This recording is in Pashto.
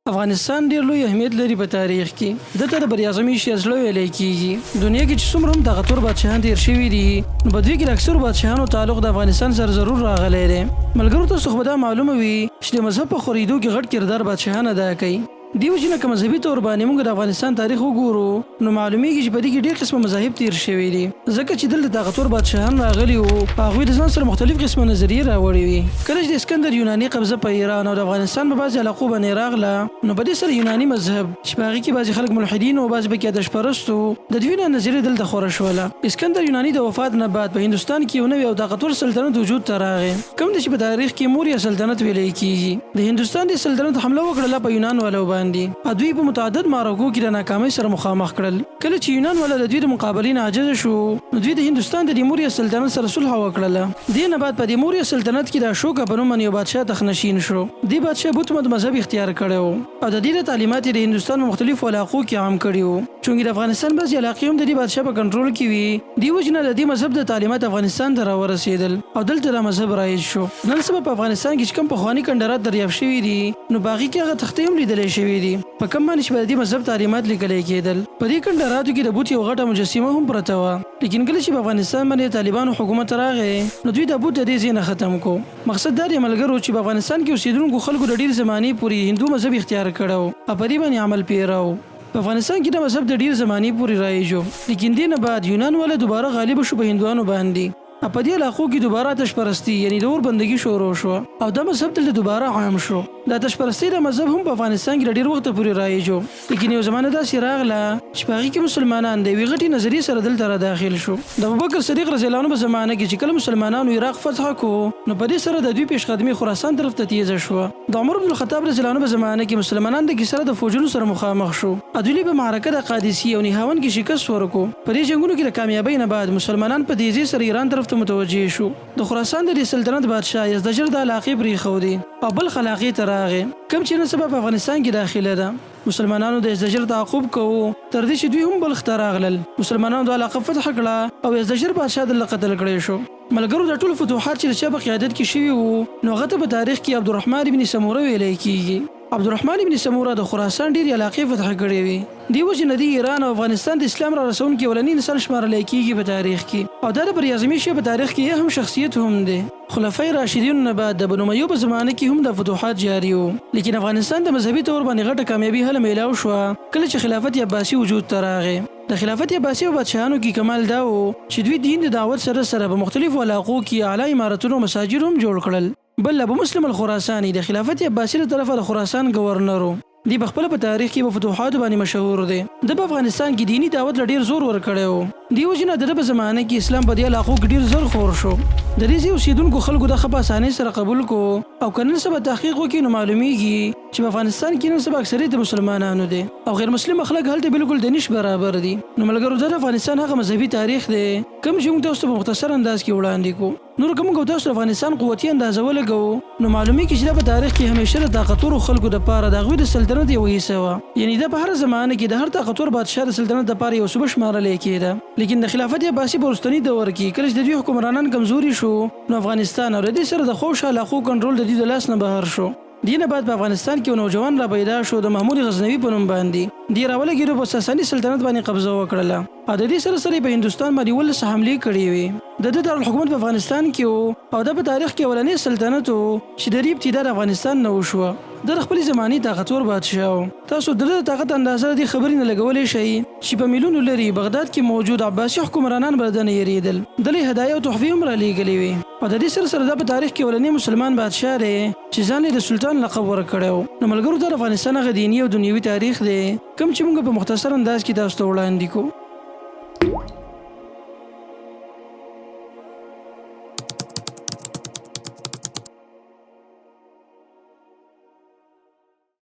افغانستان ډیر لوی اهمیت لري په تاریخ کې. ده ته د براعظم ایشیا زړه ویلی کیږي. دنیا کې چې څومره هم طاقتور بادشاهان تیر شوي دي نو په دوی کې د اکثرو بادشاهانو تعلق د افغانستان سره ضرور راغلی دی. ملګرو تاسو خو به دا معلومه وي چې د مذهب په خوریدو کې غټ کردار بادشاهان ادا کوي. دې وجې نه که مذهبي طور باندې موږ د افغانستان تاریخ وګورو نو معلومیږي چې په دې کې ډیر قسمه مذاهب تیر شوي دي ځکه چې دلته طاقتور بادشاهان راغلي وو هغوی د ځان سره مختلف قسمه نظریې راوړې وي. کله چې د اسکندر یوناني قبضه په ایران او د افغانستان په بعضې علاقو باندې راغله نو په دې سره یوناني مذهب چې په هغې کې بعضې خلک ملحدین وو بعضې پکې آتش پرست وو د دوی نه نظریې دلته خوره شوله. اسکندر یوناني د وفات نه بعد په هندوستان کې یو نوی او طاقتور سلطنت وجود ته راغی کوم دی چې په تاریخ کې موریا سلطنت ویلی کیږي. د هندوستان دې سلطنت حمله وکړله په یونان والو باندې او دوی په متعدد معرکو کې د ناکامۍ سره مخامخ کړل. کله چې یونان والا د دوی د مقابلې نه عاجز شو نو دوی د هندوستان د دې موریا سلطنت سره صلح وکړله. دې نه بعد په دې موریا سلطنت کې د اشوکا په نوم یو بادشاه تخت نشین شو. دې بادشاه بت مت مذهب اختیار کړی وو او د دې د تعلیمات یې د هندوستان په مختلفو علاقو کې عام کړي وو. چونکې د افغانستان بعضې علاقې هم د دې بادشاه په کنټرول کې وي، دې وجې نه د دې مذهب د تعلیمات افغانستان ته راورسېدل او دلته دا مذهب رایج شو. نن سبا په افغانستان کې چې کوم پخواني کنډرات دریافت شوي دي نو په هغې کې هغه تختې هم لیدلی شوي دي په کوم باندې چې به د دې مذهب تعلیمات لیکلی کېدل. په دې کنډراتو کې د بت یوه غټه مجسمه هم پرته وه، لیکن کله چې په افغانستان باندې د طالبانو حکومت راغی نو دوی دا بت د دې ځای نه ختم کړو. مقصد دا دی ملګرو چې په افغانستان کې اوسېدونکو خلکو د ډېرې زمانې پورې هندو مذهب اختیار کړی و او په دې باندې عمل پېره و. په افغانستان کې دا مذهب د ډېرې زمانې پورې رایج و، لیکن دې نه بعد یونان والا دوباره غالب شو په هندوانو باندې او په دې علاقو کې دوباره آتش پرستي یعنی د اور بندګي شروع شوه او دا مذهب دلته دوباره عام شو. د آتش پرستۍ دا مذهب هم په افغانستان کې له ډېر وخته پورې رایج و، لیکن یو زمانه داسې راغله چې په هغې کې مسلمانان د یوې غټې نظریې سره دلته را داخل شو. د ابوبکر صدیق رضی الله عنه په زمانه کې چې کله مسلمانانو عراق فتح کړو نو په دې سره د دوی پیش قدمي خراسان طرف ته تیزه شوه. د عمر بن الخطاب رضی الله عنه په زمانه کې مسلمانان د کسرا د فوجونو سره مخامخ شو. عدولي په معرکه د قادسیې او نهاوند کې شکست ورکو. په دې جنګونو کې د کامیابۍ نه بعد مسلمانان په تیزۍ سره ایران طرف ته متوجه شو. د خراسان د دې سلطنت بادشاه یزدجر دا علاقې پریښودې او بلخ علاقې ته راغی کوم چې نن سبا په افغانستان کې داخله ده. مسلمانانو د یزدجر تعاقب کوو تر دې چې دوی هم بلخ ته راغلل. مسلمانانو دا علاقه فتح کړه او یزدجر بادشاه دلته قتل کړی شو. ملګرو دا ټول فتوحات چې د چا په قیادت کې شوي وو نو هغه ته په تاریخ کې عبدالرحمن ابن سموره ویلی کیږي. عبدالرحمن ابن سموره د خراسان ډېرې علاقې فتح کړې وې. دې وجې نه دی ایران او افغانستان د اسلام را رسونکي اولنی انسان شمارلی کیږي په تاریخ کې او دا د براعظم ایشیا په تاریخ کې اهم شخصیت هم دی. خلفای راشدینو نه بعد د بنو امیو په زمانه کې هم دا فتوحات جاري وو لیکن افغانستان د مذهبي طور باندې غټه کامیابي هله میلاو شوه کله چې خلافت عباسي وجود ته راغی. د خلافت عباسي په بادشاهانو کې کمال دا وو چې دوی دین د دعوت سره سره په مختلفو علاقو کې اعلی امارتونه او مساجد هم جوړ کړل. بل ابو مسلم الخراساني د خلافت عباسي له طرفه د خراسان ګورنر و. دی په خپله په تاریخ کې په فتوحاتو باندې مشهور دی. ده په افغانستان کې دیني دعوت له ډیر زور ورکړی و. دې وجې نه د ده په زمانه کې اسلام په دې علاقو کې ډیر زر خور شو. د دې ځای اوسیدونکو خلکو دا ښه په اسانۍ سره قبول کړو او که نن سبا تحقیق وکړي نو معلومیږي چې په افغانستان کې نن سبا اکثریت د مسلمانانو دی او غیر مسلم خلک هلته بالکل د نش برابر دي. نو ملګرو دا د افغانستان هغه مذهبي تاریخ دی کوم چې موږ تاسو ته په مختصر انداز کې وړاندې کو. نور که موږ تاسو د افغانستان قوتي اندازه ولګوو نو معلومیږي چې دا په تاریخ کې همیشه د طاقتورو خلکو د پاره د هغوی د سلطنت یوه حصه وه، یعنی دا په هره زمانه کې د هر طاقتور بادشاه د سلطنت د پاره یوه صوبه شمارلی کیده. لیکن د خلافت عباسي په وروستني دور کې کله چې د دوی حکمرانان کمزوري شو نو افغانستان او د دې سره د خوشا علاقو کنټرول د دوی د لاس نه بهر شو. دې نه بعد په افغانستان کې یو نوجوان را پیدا شو د محمود غزنوي په نوم باندې. دې راولګېدو په ساساني سلطنت باندې قبضه وکړله او د دې سره سره یې په هندوستان باندې 17 حملې کړې وې. د ده دارالحکومت په افغانستان کې و او دا په تاریخ کې اولنی سلطنت و چې د دې ابتدا د افغانستان نه وشوه. ده د خپلې زمانې طاقتور بادشاه و. تاسو د ده د طاقت اندازه د دې خبرې نه لګولی شئ چې په میلونو لرې بغداد کې موجود عباسي حکمرانان به د ده نه یریدل. ده له یې هدایا او تحفې هم رالیږلې وې او د دې سره سره دا په تاریخ کې اولنی مسلمان بادشاه دی چې ځان له یې د سلطان لقب ورکړی و. نو ملګرو دا د افغانستان هغه دیني او دنیوي تاریخ دی کوم چې موږ په مختصر انداز کې تاسو ته وړاندې کړو.